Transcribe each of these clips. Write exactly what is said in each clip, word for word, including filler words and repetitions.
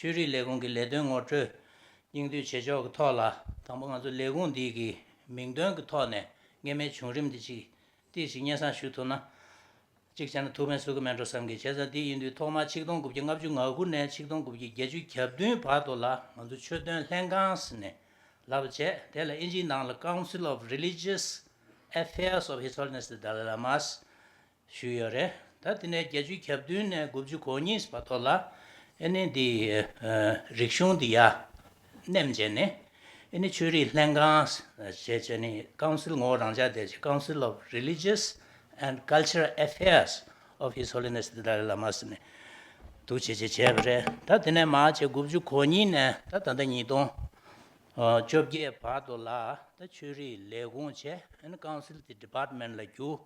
ཆོས་རིག་ལས་ཁུངས་ཀྱི་ལས་དོན་ངོ་སྤྲོད་སྙིང་བསྡུས་བྱེད་ཕྱོགས་ཀྱི་ཐོག་ལ། དང་པོ་ང་ཚོ་ལས་ཁུངས་འདི་གི་མིང་དོན་གྱི་ཐོག་ནས་སྔོན་མའི་བྱུང་རིམ་འདི་ཅིག་ཏོག་ཙམ་སྙན་སེང་ཞུ་ཐུབ་ན། གཅིག་བྱས་ན་ཐུགས་ཕན་གསོས་ཀྱི་མེད་འགྲོ་བསམ་གི། བྱས་ཙང་དེ་ཡིན་དུས་ཐོག་མར་ཆིག་སྟོང་དགུ་བརྒྱ་ལྔ་བཅུ་ང་དགུ་ནས་ཆིག་སྟོང་དགུ་བརྒྱ་བརྒྱད་ཅུ་གྱ་བདུན་བར་དུ་ལ་ང་ཚོ་ཆོས་དོན་ལྷན་ཁང་ཟེར་ནས་ལབ་པ་བྱས། དེ་ལ་ཨིན་ཇིའི་ནང་ལ་Council of Religious Affairs of His Holiness the Dalai Lama ཞུས་ཡོད་རེད། ད་དེ་ནས་བརྒྱད་ཅུ་གྱ་བདུན་ནས་དགུ་བཅུ་གོ་གཉིས་བར་དུ་ལ་ཨེ་ནི་འདི་ཨ་རིག་གཞུང་འདི་ཡར་མནན་བྱས་ནས། ཨེ་ནི་ཆོས་རིག་ལྷན་ཁང་ཞེས་བྱས་ནས་Council ངོ་བོ་རང་འཇགས་བསྡད་བྱས། Council of Religious and Cultural Affairs of His Holiness the Dalai Lama ཟེར་ནས་འདུག་བྱས་བྱས་བྱས་པ་རེད། ད་དེ་ནས་མར་བྱས་དགུ་བཅུ་གོ་གཉིས་ནས་ད་ད་ལྟ་ཉིས་སྟོང་བཅོ་བརྒྱད་བར་དུ་ལ་ད་ཆོས་རིག་ལས་ཁུངས་བྱས། ཨེ་ནི་Council the Department ལ་བསྒྱུར།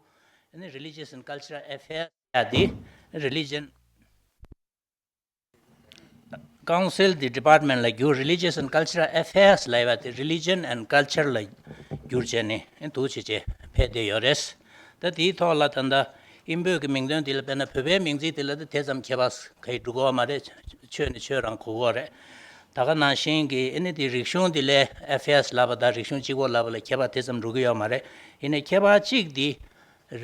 ཨེ་ནི་Religious and Cultural Affairs ཡ་དེ་Religion Council the Department ལ་བསྒྱུར། Religious and Cultural Affairs ལབ་ཡ་དེ་Religion and Culture ལ་བསྒྱུར་བྱས་ནས་འདུག་བྱས་བྱས་ཕེབས་བསྡད་ཡོད་རེད། ད་དེའི་ཐོག་ལ་ད་ལྟ་ཨིན་བོད་ཀྱི་མིང་དོན་དེ་ལ་དཔེར་ན་བོད་པའི་མིང་ཚིག་དེ་ལ་ད་དེ་ཙམ་ཁྱད་པར་ག་ཡི་འགྲོ་གི་ཡོད་མ་རེད། ཆོས་ནི་ཆོས་རང་གོ་གི་ཡོད་རེད། ད་ག་ནང་བཞིན་གྱི་ཨེ་ནི་དེ་རིག་གཞུང་དེ་ལ་Affairs ལབ་པ་དང་རིག་གཞུང་གཅིག་པོ་ལབ་པ་ལ་ཁྱད་པར་དེ་ཙམ་འགྲོ་གི་ཡོད་མ་རེད། ཡིན་ནའི་ཁྱད་པར་གཅིག་དེ།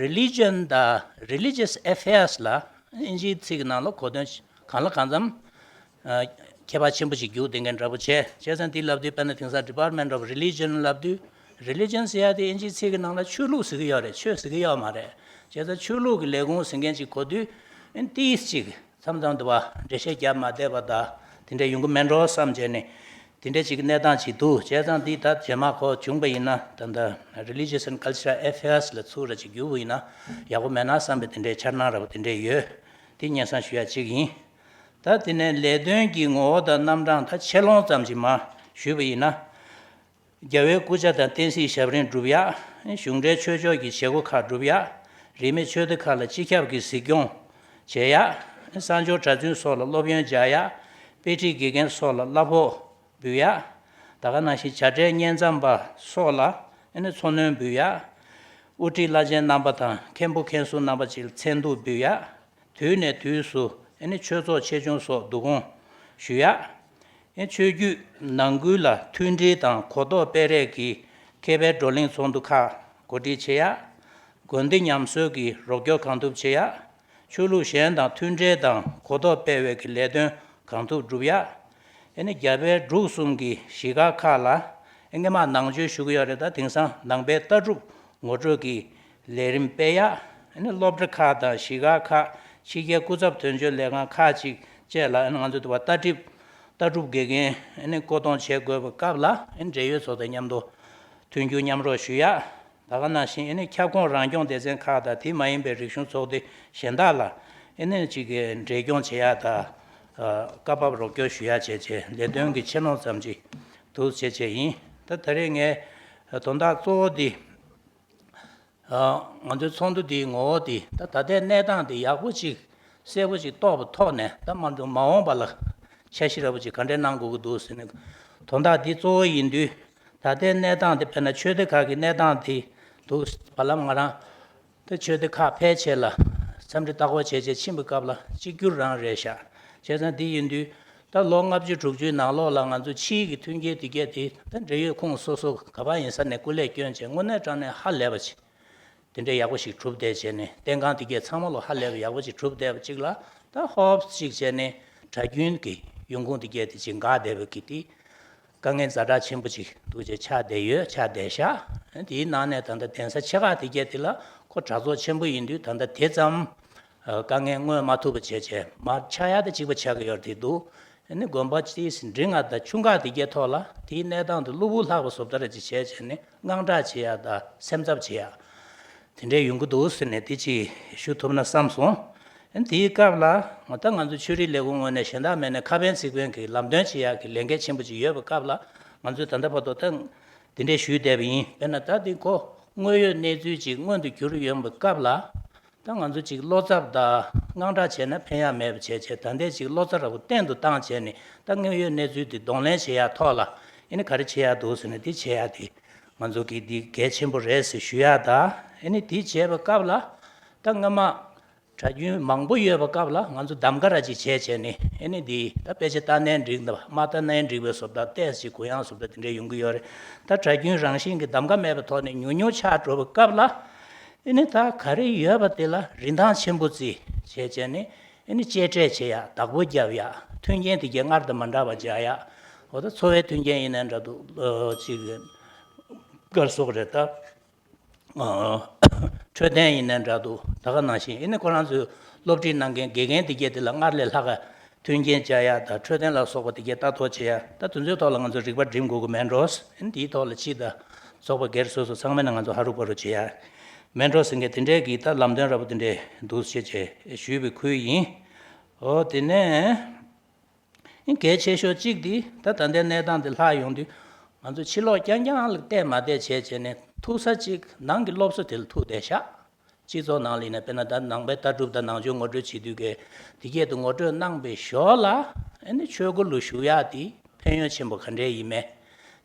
Religion དང་Religious Affairs ལ་ཨིན་ཇིའི་ཚིག་གི་ནང་ལ་གོ་དོན་གང་ལ་གང་འཚམ་ཨ་ཁྱད་པར་ཆེན་པོ་ཞིག་རྒྱུག་བསྡད་མཁན་འདྲ་པོ་བྱས། བྱས་ཙང་འདི་ལབ་དུས་དཔེར་ན་དེང་སང་Department of Religion ལབ་དུས། Religion ཟེར་ཡ་དེ་ཨིན་ཇིའི་ཚིག་གི་ནང་ལ་ཆོས་ལུགས་ཟེར་གི་ཡོད་རེད། ཆོས་ཟེར་གི་ཡོད་མ་རེད། བྱས་ཙང་ཆོས་ལུགས་ཀྱི་ལས་ཁུངས་ཟེར་མཁན་ཅིག་གོ་དུས། ཨིན་ཏིས་ཅིག་མཚམས་མཚམས་དུ་བ་འགྲེལ་བཤད་རྒྱབ་མ་བསྡད་པ་དང་དེ་འདྲ་ཡོང་གི་མེད་འགྲོ་བསམ་བྱས་ནས། དེ་འདྲ་ཅིག་གི་གནས་སྟངས་ཅིག་འདུག་བྱས་ཙང་འདི་ད་རྗེས་མ་གོ་བྱུང་པ་ཡིན་ན། ད་ལྟ་Religious and Cultural Affairs ལ་ཚུར་ར་ཅིག་བསྒྱུར་བ་ཡིན་ན་ཡག་པོ་མེད་ན་བསམ་པའི་དེ་འདྲའི་འཆར་སྣང་འདྲ་པོ་དེ་འདྲ་ཡོད། དེ་སྙན་སེང་ཞུ་ཡ་གཅིག་ཡིན། ད་དེ་ནས་ལས་དོན་གྱི་ངོ་བོ་དང་རྣམ་གྲངས་ད་ཆེ་ལོང་ཙམ་ཅིག་མར་ཞུས་པ་ཡིན་ན། རྒྱལ་བའི་སྐུ་ཕྱྭ་དང་བསྟན་སྲིད་ཞབས་རིམ་སྒྲུབ་ཡ། གཞུང་འབྲེལ་ཆོས་ཕྱོགས་ཀྱི་བྱེད་སྒོ་ཁག་སྒྲུབ་ཡ། རིས་མེད་ཆོས་སྡེ་ཁག་ལ་སྤྱི་ཁྱབ་ཀྱི་གཟིགས་སྐྱོང་བྱེད་ཡ། གསང་སྦྱོར་གྲྭ་བཙུན་སོགས་ལ་སློབ་ཡོན་སྦྱང་ཡ། དཔེ་ཁྲིད་དགེ་རྒན་སོགས་ལ་གླ་ཕོགས་འབུལ་ཡ། ད་ག་ནང་བཞིན་བྱ་བྲལ་བསྙེན་མཚམས་པ་སོགས་ལ་ཨ་ནི་འཚོ་སྣོན་འབུལ་ཡ། དབུ་ཁྲིད་བླ་ཆེན་རྣམ་པ་དང་མཁན་པོ་མཁན་ཟུར་རྣམ་པ་ཅིག་ལ་མཚན་ཐུག་འབུལ་ཡ། དུས་ནས་དུས་སུ་ཨ་ནི་ཆོས་ཚོགས་ཆེ་ཆུང་སོགས་བསྡུ་སྐོང་ཞུ་ཡ། ཨ་ནི་ཆོས་བརྒྱུད་ནང་ཁུལ་ལ་མཐུན་སྒྲིལ་དང་གོ་རྟོགས་སྤེལ་རེས་ཀྱི་མཁས་པའི་བགྲོ་གླེང་ཚོགས་འདུ་ཁག་གོ་སྒྲིག་བྱེད་ཡ། དགོན་སྡེ་ཉམས་གསོའི་གི་རོགས་སྐྱོར་གང་ཐུབ་བྱེད་ཡ། ཆོས་ལུགས་གཞན་དང་མཐུན་འབྲེལ་དང་གོ་རྟོགས་སྤེལ་བའི་གི་ལས་དོན་གང་ཐུབ་སྒྲུབ་ཡ། ཨ་ནི་རྒྱ་བལ་འབྲུག་གསུམ་གྱི་གཞིས་སྒར་ཁག་ལ་ཨ་སྔོན་མ་ནང་ཆོས་ཞུ་གི་ཡོད་རེད། ད་དེང་སང་ནང་པའི་ལྟ་གྲུབ་ངོ་སྤྲོད་ཀྱི་ལས་རིམ་སྤེལ་ཡ། ཨ་ནི་སློབ་གྲྭ་ཁག་དང་གཞིས་སྒར་ཁག་ཕྱི་རྒྱལ་སྐུ་ཚབ་དོན་གཅོད་ལས་ཁང་ཁག་ཅིག་བཅས་ལ་ཨ་ནི་ང་ཚོ་དུ་བ་ལྟ་གྲུབ་ལྟ་གྲུབ་དགེ་རྒན་ཨ་ནི་བསྐོ་གཏོང་བྱེད་དགོས་པའི་སྐབས་ལ་ཨ་ནི་འབྲེལ་ཡོད་ཚོ་དང་མཉམ་དུ་མཐུན་འགྱུར་མཉམ་རོགས་ཞུ་ཡ། ད་ག་ནང་བཞིན་ཨ་ནི་ཁྱབ་ཁོངས་རང་སྐྱོང་སྡེ་ཚན་ཁག་དང་དེ་མ་ཡིན་པའི་རིག་གཞུང་ཚོགས་སྡེ་གཞན་དག་ལ་ཨ་ནི་གཅིག་གི་འབྲེལ་སྐྱོང་བྱེད་ཡ་དང་། ཨ་སྐབས་བབ་རོགས་སྐྱོར་ཞུ་ཡ་བྱས་བྱས་ལས་དོན་གྱི་ཆེ་ལོང་ཙམ་ཅིག་འདུག་བྱས་བྱས་ཡིན། ད་ད་རེས་ངས་དོན་དག་གཙོ་བོ་འདི། ཨ་ང་ཚོའི་ཚོགས་འདུ་འདིའི་ངོ་བོ་འདི་ད་ད་ལྟའི་གནས་སྟངས་འདི་ཡག་པོ་ཅིག་གསལ་པོ་ཅིག་རྟོགས་པའི་ཐོག་ནས། ད་མ་འགྲོ་མ་འོངས་པ་ལ་འཆར་གཞི་འདྲ་པོ་ཅིག་ག་འདྲས་གནང་དགོས་ཀྱི་འདུག་ཟེར་ནས། དོན་དག་འདི་གཙོ་བོ་ཡིན་དུས། ད་ལྟའི་གནས་སྟངས་འདི་དཔེར་ན་ཆོས་སྡེ་ཁག་གི་གནས་སྟངས་འདི་འདུག་བར་ལམ་ང་རང་ད་ཆོས་སྡེ་ཁག་ཕལ་ཆེར་ལ་འཚམས་འདྲི་ལྟ་སྐོར་བྱས་བྱས་ཕྱིན་པའི་སྐབས་ལ་གཅིག་གྱུར་རང་རེད་ཤག་བྱས་ཙང་འདི་ཡིན་དུས་ད་ལོ་ལྔ་བཅུ་དྲུག་ཅུའི་ནང་ལོགས་ལ་ང་ཚོ་ཕྱིའི་གི་མཐུན་རྐྱེན་འདི་གས་དེ་ད་འབྲེལ་ཡོད་ཁོངས་སོ་སོ་ག་པར་ཡིན་ས་ནས་སྐུ་ལས་བསྐྱོན་བྱས་དངོས་གནས་དྲང་གནས་ཧ་ལས་པ་ཅིག་དེ་འདྲའི་ཡག་པོ་ཞིག་གྲུབ་བསྡད་བྱས་ནས་བསྟེན་ཁང་དེ་གས་ཚང་མ་ལོ་ཧ་ལས་པའི་ཡག་པོ་ཅིག་གྲུབ་བསྡད་པ་ཅིག་ལ། ད་ཧོབ་ཅིག་བྱས་ནས་གྲྭ་རྒྱུན་གྱི་ཡོང་ཁུངས་དེ་གས་དེ་ཅིག་འགག་བསྡད་པ་གི་དེ་དཀའ་ངལ་ཛ་དྲག་ཆེན་པོ་ཅིག་འདུག་བྱས་ཆགས་བསྡད་ཡོད། ཆགས་བསྡད་ཤག་དེའི་ནང་ནས་ད་ལྟ་གདན་ས་ཆེ་ཁག་དེ་གས་དེ་ལ་ཁོ་གྲྭ་ཚོགས་ཆེན་པོ་ཡིན་དུས་ད་ལྟ་དེ་ཙམ་དཀའ་ངལ་མངོན་མ་ཐུབ་པ་བྱས་བྱས་མར་ཆག་ཡག་དེ་གཅིག་པ་ཆགས་ཀྱི་ཡོད་རེད་འདུག་ཨ་ནི་དགོན་པ་ཅིག་འབྲིང་བ་དང་ཆུང་ཁག་དེ་གའི་ཐོག་ལ་དེའི་གནས་སྟངས་དེ་གློ་བུར་ལྷག་པ་བཟོ་ལྟ་ར་ཅིག་བྱས་བྱས་ནས་དངངས་སྐྲག་བྱེད་ཡ་དང་སེམས་འཚབ་བྱེད་ཡ་དེ་འདྲའི་ཡོང་གི་འདུག་ཟེར་ནས་དེ་ཅིག་ཞུ་ཐུབ་ན་བསམ་སོང་། ཨ་ནི་དེའི་སྐབས་ལ་ད་ང་ཚོ་ཆོས་རིག་ལས་ཁུངས་ངོས་ནས་གཞན་དག་མེད་ནས་ཁ་ཕན་ཚིག་ཕན་གྱི་ལམ་སྟོན་བྱེད་ཡ་གི་ལས་འགན་ཆེན་པོ་ཅིག་ཡོད་པའི་སྐབས་ལ་ང་ཚོས་ད་ལྟ་བར་དུ་ད་དེ་འདྲའི་ཞུས་བསྡད་པ་ཡིན། དཔེར་ན་ད་འདི་ཁོ་དངོས་ཡོད་གནས་ཚུལ་ཅིག་མངོན་དུ་གྱུར་ཡོང་བའི་སྐབས་ལ། ད་ང་ཚོ་ཅིག་བློ་འཚབ་དང་དངངས་སྐྲག་བྱས་ན་ཕན་ཡག་མེད་པ་བྱས་བྱས། ད་ལྟའི་ཅིག་བློ་རྩ་འདྲ་པོ་བརྟན་དུ་བཏང་བྱས་ནས་ད་དངོས་ཡོད་གནས་ཚུལ་འདི་གདོང་ལེན་བྱེད་ཡག་ཐོག་ལ་ཨ་ནི་ག་རེ་བྱེད་ཡག་འདུག་ཟེར་ནས་འདི་བྱེད་ཡག་དེ་ང་ཚོ་གི་འདི་གལ་ཆེན་པོ་རེད་ཟེར་ཞུ་ཡག་དང་། ཨ་ནི་འདི་བྱས་པའི་སྐབས་ལ་ད་སྔ་མ་གྲྭ་ གྲྭ་རྒྱུན་མང་པོ་ཡོད་པ་སྐབས་ལ་ང་ཚོ་གདམ་ག་ར་ཅིག་བྱས་བྱས་ནས་ཨེ་ནི་འདི་ད་དཔེ་ཆ་ལྟ་ནའི་འགྲིག་འདུག་མ་ལྟ་ནའི་འགྲིག་པའི་བཟོ་ལྟ་ཏོག་ཙམ་ཅིག་གུ་ཡངས་བཟོ་ལྟ་དེ་འདྲ་ཡོང་གི་ཡོད་རེད། ད་གྲྭ་རྒྱུན་རང་བཞིན་གྱི་གདམ་ག་མེད་པའི་ཐོག་ནས་ཉུང་ཉུང་ཆགས་འགྲོ་བའི་སྐབས་ལ་ཨེ་ནི་ད་ག་རེ་ཡོད་པ་དེ་ལ་རིན་ཐང་ཆེན་པོ་བརྩི་བྱས་བྱས་ནས་ཨེ་ནི་གཅེས་སྤྲས་བྱེད་ཡག་བདག་པོ་རྒྱབ་ཡག་མཐུན་རྐྱེན་དེ་གའི་སྔར་དང་མ་འདྲ་བ་སྦྱར་ཡག་འོ་ད་འཚོ་བའི་མཐུན་རྐྱེན་ཡིན་ནའི་འདྲ་འདུག་ཅིག་ག་རེ་ཟེར་དགོས་རེད་ད། འཕྲོད་བསྟེན་ཡིན་ནའི་འདྲ་འདུག་ད་ག་ནང་བཞིན་ཨེ་ནི་ཁོ་རང་ཚོའི་སློབ་ཁྲིད་གནང་མཁན་དགེ་རྒན་དེ་གས་དེ་ལ་སྔར་ལས་ལྷག་ག་མཐུན་རྐྱེན་སྦྱར་ཡག་དང་འཕྲོད་བསྟེན་ལ་སོགས་པ་དེ་གས་ལྟ་རྟོག་བྱེད་ཡག་ད་དེ་ཚོའི་ཐོག་ལ་ང་ཚོ་རིག་པ་སྒྲིམ་དགོས་ཀྱི་མེད་འགྲོ། ཨེ་ནི་དེའི་ཐོག་ལ་སྤྱི་དང་ཚོགས་པ་སྒེར་སོ་སོ་ཚང་མས་ནི་ང་ཚོ་ཧ་རུ་བ་རུ་བྱེད་ཡག་མེད་འགྲོ་ཟེར་མཁན་དེ་འདྲས་ཀྱི་ད་ལམ་སྟོན་འདྲ་པོ་དེ་འདྲས་འདུག་ཟེར་བྱས་ཞུས་པའི་ཁུལ་ཡིན། འོ་དེ་ནས། གལ་ཆེ་ཤོས་གཅིག་འདི་ད་ད་ལྟའི་གནས་སྟངས་འདི་ལྷག་ཡོང་དུས་ང་ཚོ་ཕྱི་ལོགས་རྐྱང་རྐྱང་ལ་བལྟས་མ་བལྟས་བྱས་བྱས་ནས་ཐུག་ས་གཅིག་ནང་གི་སློབ་གསོ་དེ་ལ་ཐུག་བསྡད་ཤག་སྤྱི་ཚོགས་ནང་ལ་ཡིན་ན་དཔེར་ན་ད་ནང་པའི་ལྟ་གྲུབ་དང་ནང་ཆོས་ངོ་སྤྲོད་བྱེད་དུས་ཀའི་དེ་གས་དུ་ངོ་སྤྲོད་གནང་པའི་ཞོར་ལ་ཨ་ནི་ཆོས་སྒོ་ལ་ཞུགས་ཡག་དེ་ཕན་ཡོན་ཆེན་པོ་ག་འདྲས་ཡིན་མེད།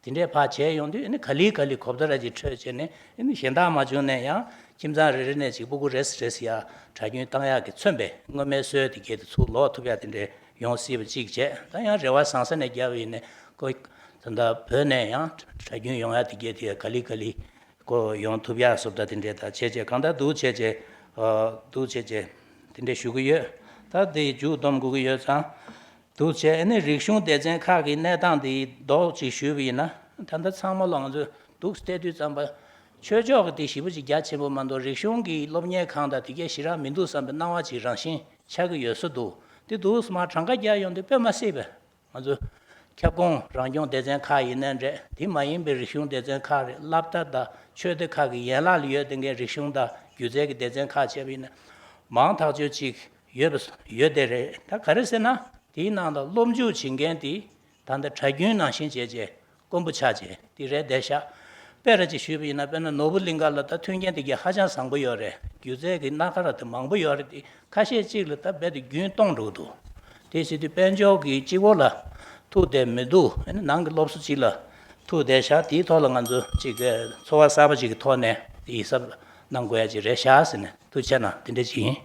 དེ་འདྲས་ཕར་བྱས་ཡོང་དུས་ཨ་ནི་ག་ལེ་ག་ལེ་གོ་བརྡ་ར་ཅིག་འཕྲོད་བྱས་ནས་ཨ་ནི་གཞན་དག་མ་བྱུང་ན་ཡང་ཁྱིམ་ཚང་རེ་རེ་ནས་ཅིག་སྤུ་གུ་རེ་སི་རེ་སི་ཡ་གྲྭ་རྒྱུན་བཏང་ཡག་གི་མཚོན་པའི་སྔོན་མའི་སྲོལ་དེ་གས་དེ་ཚུར་ལོག་ཐུབ་ཡག་དེ་འདྲས་ཡོང་སྲིད་པ་གཅིག་བྱས། ད་ཡང་རེ་བ་བཟང་ས་ནས་བརྒྱབ་པ་ཡིན་ནའི་ཁོ་ད་ལྟ་བོད་ནས་ཡང་གྲྭ་རྒྱུན་ཡོང་ཡག་དེ་གས་དེ་ག་ལེ་ག་ལེ་ཁོ་ཡོང་ཐུབ་ཡག་བཟོ་ལྟ་དེ་འདྲས་ད་བྱས་བྱས་གང་ལྟར་འདུག་བྱས་བྱས་འདུག་བྱས་བྱས་དེ་འདྲས་ཞུ་གི་ཡོད། ད་དེ་མཇུག་བསྡོམས་དགོས་ཀྱི་ཡོད་ཙང་། འདུག་བྱས་ཨ་ནི་རིག་གཞུང་སྡེ་ཚན་ཁག་གི་གནས་སྟངས་འདི་རྡོག་ཅིག་ཞུས་པ་ཡིན་ན་ད་ལྟ་ཚང་མ་ལ་ང་ཚོས་འདུག་བལྟས་དུས་ཙམ་པ་ཆོས་ཕྱོགས་ཀྱི་དེ་ཞེ་པོ་ཅིག་རྒྱ་ཆེན་པོ་མ་གཏོགས་རིག་གཞུང་གི་སློབ་གཉེར་ཁང་དང་དེ་གས་ཞེ་དྲག་མི་འདུག་བསམ་པའི་སྣང་བ་ཅིག་རང་བཞིན་ཆགས་ཀྱི་ཡོད་ས་འདུག་དེ་འདུག་སེ་མར་གྲངས་ཀ་རྒྱག་ཡོང་དུས་དཔེ་མ་སྲིད་པས་ང་ཚོ་ཁྱབ་ཁོངས་རང་སྐྱོང་སྡེ་ཚན་ཁག་ཡིན་ནའི་འདྲ་དེ་མ་ཡིན་པའི་རིག་གཞུང་སྡེ་ཚན་ཁག་རེད། སློབ་གྲྭ་དང་ཆོས་སྡེ་ཁག་གི་ཡན་ལག་ལ་ཡོད་བསྡད་མཁན་རིག་གཞུང་དང་སྒྱུ་རྩལ་གྱི་སྡེ་ཚན་ཁག་བྱས་པ་ཡིན་ན་མང་ཐག་ཆོད་ཅིག་ཡོད་པ་ཡོད་དེ་རེད། ད་ག་རེ་ཟེར་ན་དེའི་ནང་ལ་སློབ་འཇུག་བྱེད་མཁན་དེ་ད་ལྟ་གྲྭ་རྒྱུན་ནང་བཞིན་བྱས་བྱས་དཀོན་པོ་ཆགས་བྱས་དེ་རེད་བསྡད་ཤག་དཔེ་ར་ཅིག་ཞུས་པ་ཡིན་ན་དཔེར་ན་ནོར་བུ་གླིང་ག་ལ་ད་མཐུན་རྐྱེན་དེ་གས་ཧ་ཅང་བཟང་པོ་ཡོད་རེད། སྒྱུ་རྩལ་གྱི་སྣ་ཁ་ར་དེ་མང་པོ་ཡོད་རེད། དེ་ཁ་ཤས་གཅིག་ལ་ད་རྦད་དེ་རྒྱུན་གཏོང་འགྲོ་གི་འདུག་དེ་བྱེད་དུས་དཔལ་འབྱོར་གྱི་སྤྱི་བོ་ལ་ཐུག་བསྡད་མི་འདུག་ཨ་ནི་ནང་གི་སློབ་གསོ་གཅིག་ལ་ཐུག་བསྡད་ཤག་དེའི་ཐོག་ལ་ང་ཚོ་གཅིག་གི་འཚོ་བ་གསར་པ་ཅིག་གི་ཐོག་ནས་དེ་ཡིད་གཟབ་གནང་དགོས་ཡ་ཅིག་རེད་ཤག་ཟེར་ནས་ཐུགས་རྗེ་གནང་དེ་འདྲ་ཅིག་ཡིན།